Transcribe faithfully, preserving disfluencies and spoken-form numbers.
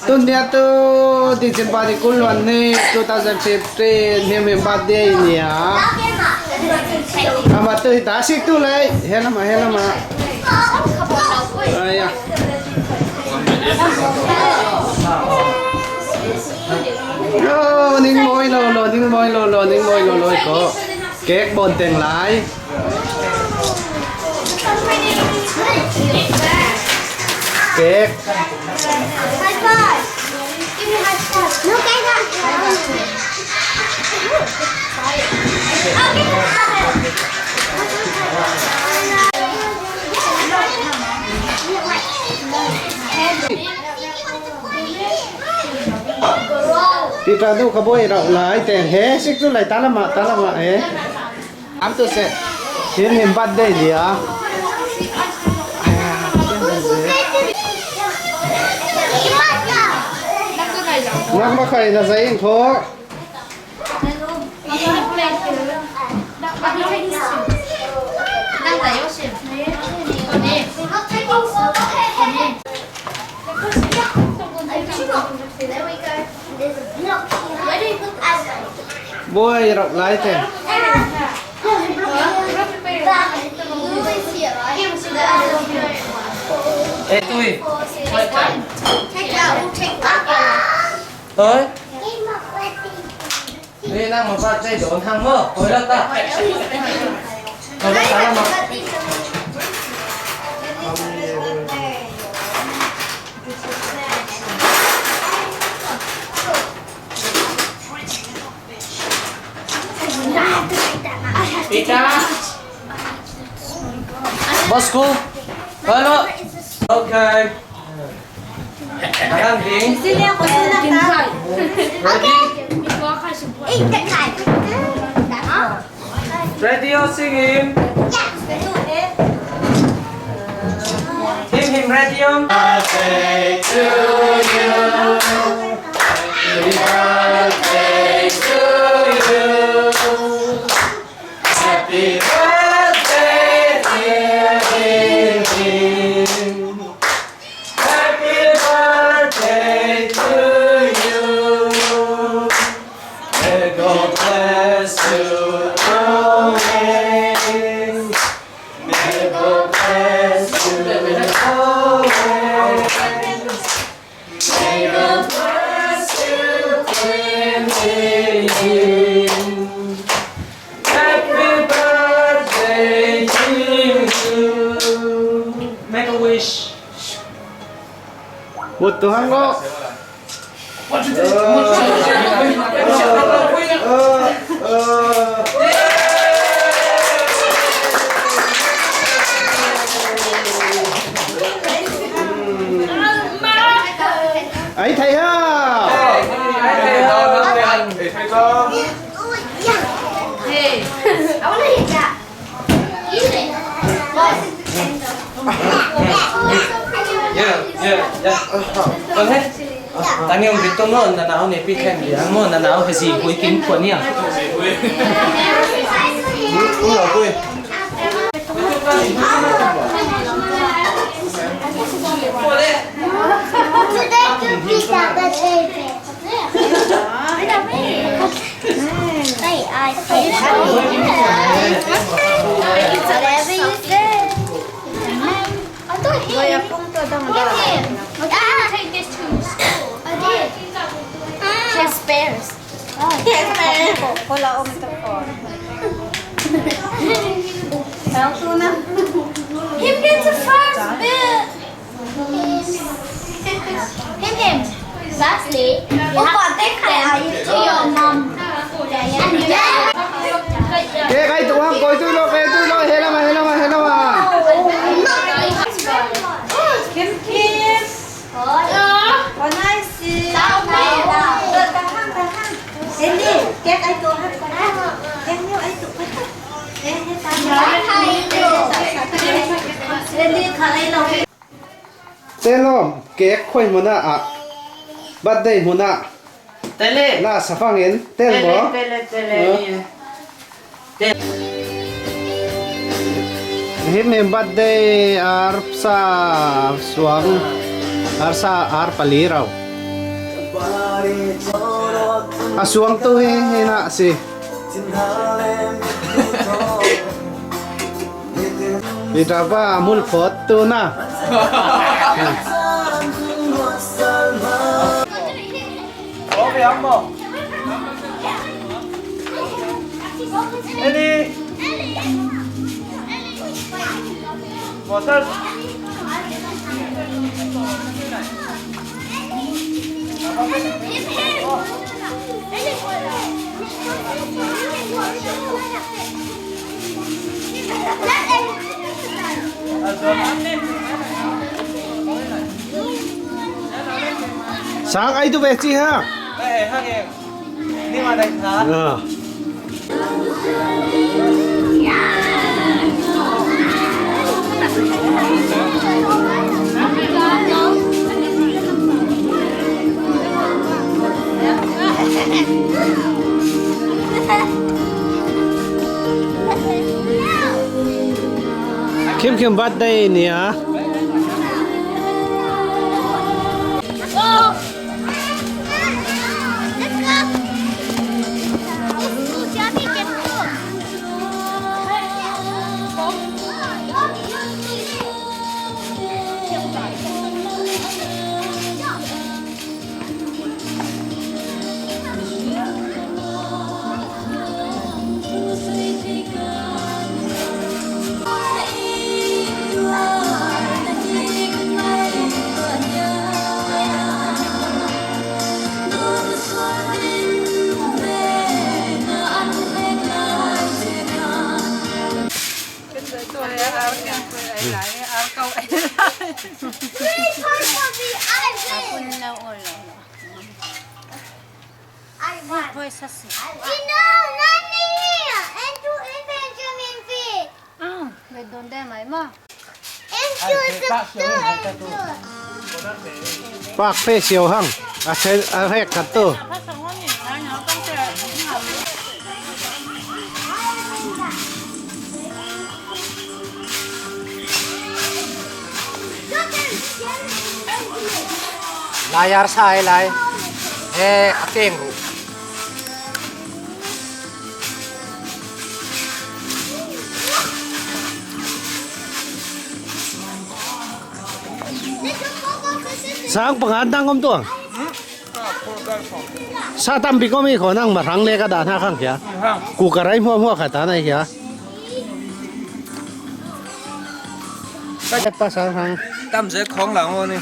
Tun dia tu December ni kul luan ni two thousand fifteen, Him Him birthday ni a. Ama tu hita sik tu lei. Helama, helama. Aya. Yo, ning moi lo lo, ning moi lo lo, ning moi lo lo ko. Cake bon teng lai. Cake. High five. Give me high five. No, guys, I'm Ti ta du ka boi rau lai te he sik tu lai talama, talama he. Am tu se. Him Him birthday dia. Nak ma khai na zain ko. Boi rap lai te. Eh, tui. Oi. Ni nang ma pa te don hang mo. Koi la ta. Koi la ta la ma. Pita. Bosco. Hello. Okay. Alang ding. Ready? Ready, oh, sing him. Him, him, ready, oh. Birthday to you. Happy birthday to you. Happy birthday, dear Jim. Happy birthday to you. May God bless you always. May God bless you always. May God bless you, Queen Mary. Happy birthday to you. Make a wish. Mut tu hang ko. Ai thei ha. Hey, I wanna eat that. Eat it. Yeah, yeah, yeah. Con hết. Tani ong bitum lo, na nau ne pi khen biang mo, na nau he si hui kin kuan niang. Ui, ui. Today to pizza, but Hey, I say whatever you say. I thought him. Him, him. Ah, take this to school. I did. His parents. Oh, his parents. Pull out the phone. Him gets the first bit. Him, him. Lastly, you have to thank to your mom and dad. Ke kai tuang koi tu lo, kai tu lo, helama, helama, helama. Kim Kim. Oi. Oi, nice. Tao me. Tao, tao, tao, tao. Ini, kek ai tu hak ko. Kek ni ai tu. Eh, eh, tao. Ini, khalai lo. Tel om, cake khoi hmuna ah, birthday hmuna. Tele. La sa fangin, tel bo. Tele, tele, tele. Him him birthday arsa suang, arsa ar pali rau. A suang tu hi, hi na si. Ita pa mul phot tu na. Eli. Sang ai tu ve chi ha. Khim khim birthday nia. Pak pe siau hang. A sen a hek kat tu. Lai ar sa ai lai. E, a keng ru. Sang pangan tang om tuang. Sa tam pi ko mi ko nang ma rang le ka da na khang kia. Ku ka rai mua mua ka ta na kia. Ka pa sang hang. Tam se khong lang o ni.